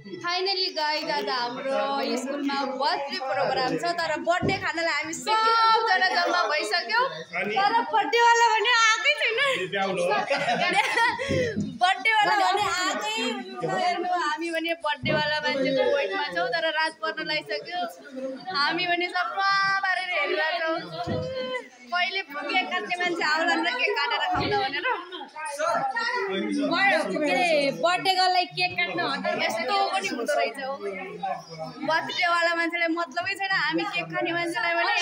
finally guys आज हाम्रो स्कुलमा बर्थडे प्रोग्राम छ तर बर्थडे खानालाई हामी सबजना जम्मा भइसक्यौँ तर बर्थडेवाला भने आएकै छैन बर्थडेवाला भने आएकै हेर्नु हामी भने बर्थडेवाला मान्छेको वेटमा छौँ तर रात पर्न लागिसक्यो हामी भने सबै बारेर हेरिरहेको छौँ पहिले केक काट्ने मान्छे आउलान् र केक काटेर खाउँला भनेर बर्थडे गर्ललाई केक काट्न यस्तो पनि हुँदो रहेछ हो बर्थडेवाला मान्छेलाई मतलबै छैन हामी केक खाने मान्छेलाई भने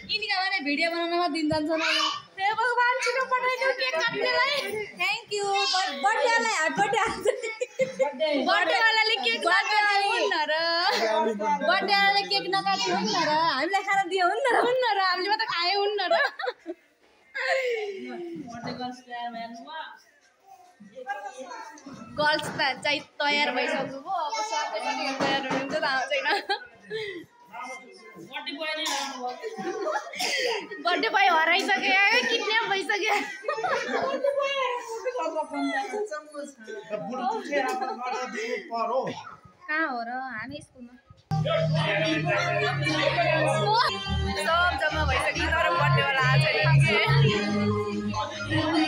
यिनीका भने भिडियो बनाउनमा दिन जान्छ न हे भगवान छिटो पठाइदियो केक काट्नेलाई थ्याङ्क यू बर्थडेवाला बर्थडेवालाले केक नकाट्यो हुन्न र बर्थडेवालाले केक नकाट्यो हुन्न र हामीलाई खाना दियो हुन्न र हामीले मात्र खाए हुन्न र गर्ल्स त चाहिँ तयार भइसक्नु भयो अब सबैजना तयार हुनुहुन्छ थाहा छैन बर्थडे बोय हराइसक्यो किडन्याप भइसक्यो कहाँ हो र हामी स्कुलमा सब जम्मा भइसक्यो तर बर्थडेवाला आएको छैन